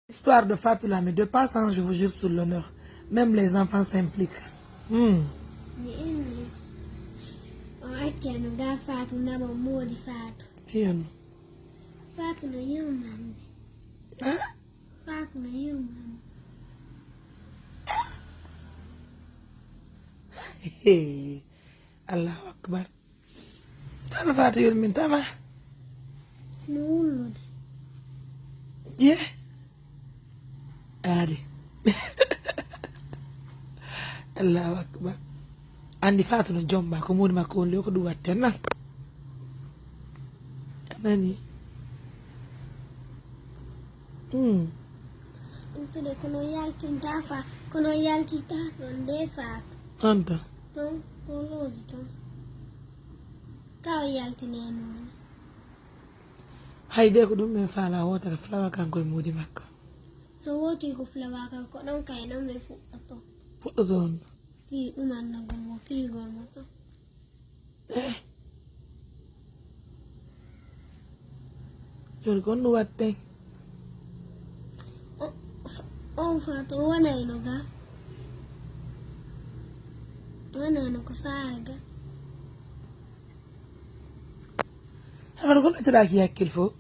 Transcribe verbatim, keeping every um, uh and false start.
Histoire de Fatou là, mais de passage, je vous jure sur l'honneur, même les enfants s'impliquent. Hmm. Mi inni. O accano ga Fatou nama moodi Fatou. Tiyan. Fatou no yurmande. Hein? Fatou no yurmande. Hey. Allahu akbar. Tan Fatou yurmintama. Sino wullude. Je. Aadi. Allahu akbar. Andi Fatou no jomba ko moodi makko woni ko ɗum watte nan. Anani. Hmm. Ɗumtude kono yaltinta fa kono yaltinta ɗon nde Fatou. Anta. Ton ko loji ton. Ka o yaltine noon. Hayde ko ɗum min faala wota ka flawa kanko e moodi makko. So woti ko flawa kanko ɗon kay ɗon ɓe fuɗɗoto. Fuɗɗoto on. Fii ɗum annagol mo fiigol mo ton. Joni ko honɗum watte? On Fatou o wonayno ga. O wonayno ko saare ga. Haɗa ko ɗaccaɗaki hakkil fof.